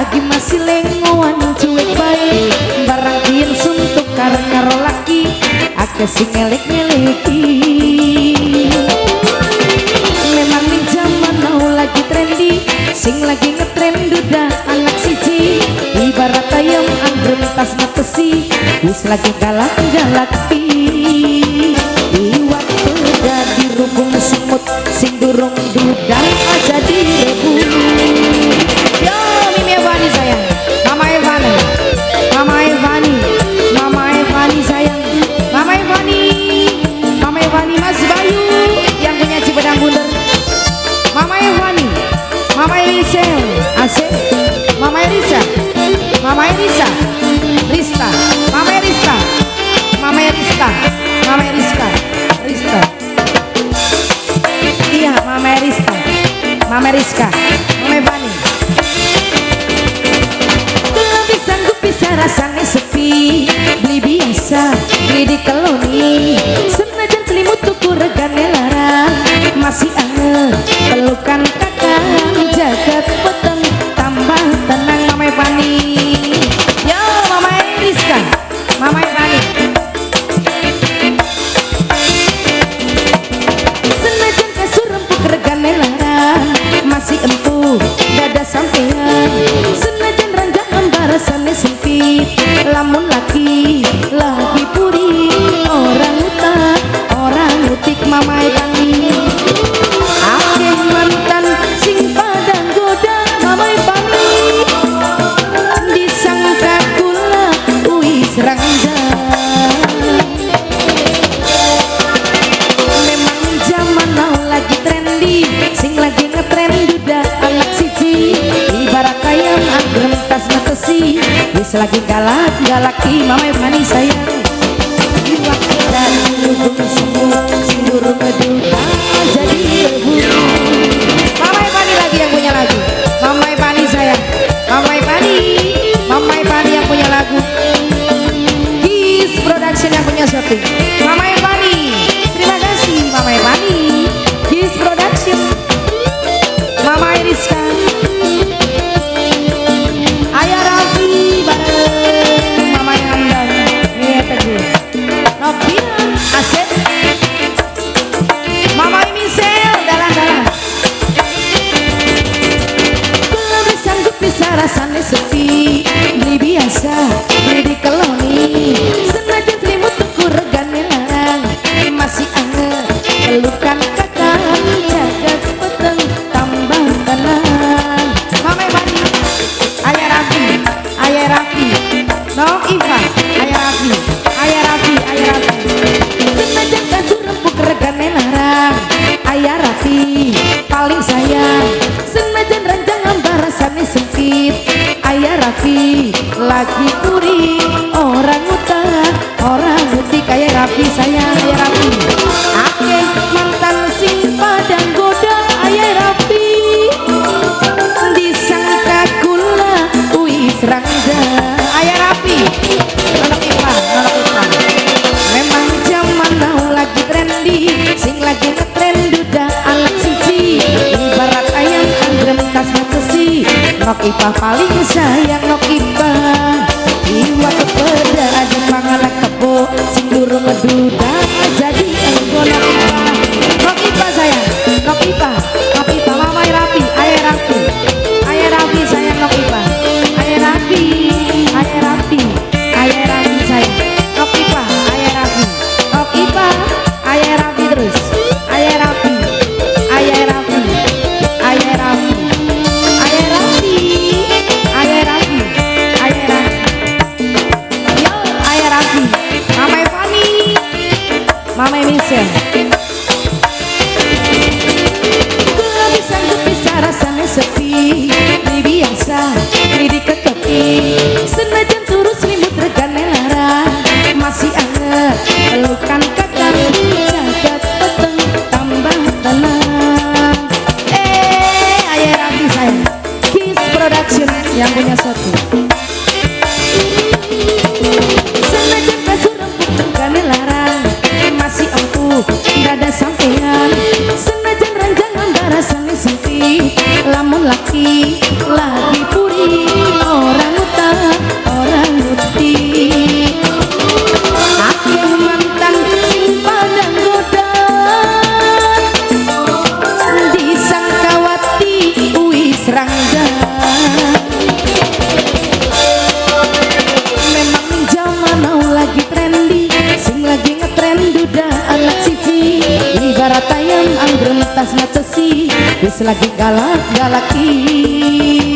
Lagi masih lengoan cuek bae. Barang kian suntuk karo laki akeh sing ngelek-ngeleki. Memang ning zaman now lagi trendy, sing lagi ngetren duda anak siji. Ibarat ayam anggrem tas ngetesi, wis lagi galak-galak pi. Iwak peda dirubung semut, sing durung duda aja direbut. Yo, Mimi Evani sayang, Mama Evani, Mama Evani, Mama Evani sayang, Mama Evani, Mama Evani, Mas Bayu yang punya Cipedang Bunder, Mama Evani, Mama Elisel, Asep, Mama Elisa, Mama Elisa, Rista, Mama Erista, Mama Erista, Mama Eriska, Rista. Iya, Mama Erista, Mama Eriska, Mama Evani. Lebih sanggup bisa rasanya sepi, beli biasa, beli dikeloni. Senajan selimut tuku regane larang, masih anget pelukan kakang, jagat peteng tambah tenang. Mama Evani. Yo, Mama Eriska, Mama Evani. Senajan kasur empuk regane larang, masih empuk dada sampean. Senajan ranjang embarasane sempit, lamun laki lagi puri orang utak orang utik. Mama Evani. Akeh mantan sing padang goda Mama Evani, disangka kula wis rangga. Memang zaman now lagi trendy, sing lagi ngetren duda anak siji. Ibarat ayam anggrem tas ngetesi, wis lagi galak galaki. Mama Evani sayang. Iwak dan dirubung semut, sing durung duda jadi rebut. Mama Evani lagi yang punya lagu. Mama Evani sayang, Mama Evani, Mama Evani yang punya lagu. Kiss Production yang punya syuting. Mama Evani, terima kasih Mama Evani. Kiss Production, Mama Iriska, Ayah Raffi bareng Mama Hamdan, Mia Teguh, Novia, Asep, Mama Michelle, dalah-dalah. Belum sanggup bisa rasanya sepi, beli biasa, beli dikeloni. Senajan selimut tuku regane larang, masih anget pelukan kakang, jagat peteng tambah tenang. Mama Evani, Ayah Raffi, Ayah Raffi, Nok Iva, Ayah Raffi, Ayah Raffi, Ayah Raffi. Senajan kasur empuk regane larang, Ayah Raffi paling sayang. Senajan ranjang embarasane sempit, Ayah Raffi lagi puri orang utang orang utik. Ayah Raffi sayang, Ayah Raffi. Akeh mantan sing padang goda Ayah Raffi, disangka kula wis rangga. Ayah Raffi, Nonok Iva, Nonok Iva. Memang zaman now lagi trendy, sing lagi ngetren duda anak siji. Ibarat ayam anggrem tas ngetesi, Nok Ipa paling sayang Nok Ipa. Iwak peda aja panganan kebo, sing durung duda jadi engko Nok Ipa. Nok Ipa sayang, Nok Ipa, Nok Ipa, Mama Raffi, Ayah Raffi, Ayah Raffi sayang Nok Ipa, Ayah Raffi, Ayah Raffi, Ayah Raffi sayang, Nok Ipa, Ayah Raffi, Nok Ipa, Ayah Raffi terus, Ayah Raffi, Ayah Raffi, Ayah Raffi, Ayah Raffi, Ayah Raffi, Ayah Raffi. Yo, Ayah Raffi, Mama Evani, Mama Michelle. Lebih sanggup bisa rasanya sepi, beli biasa, beli dikekepi. Senajan turu selimut regane larang, masih anget pelukan kakang, jagat peteng tambah tenang. Ayah Raffi sayang, Kiss Production yang punya soto. Senajan kasur empuk regane larang, masih empuk dada sampean. Senajan ranjang rasane sempit, lamun laki lagi puri. ngatesi, wis lagi galak galaki.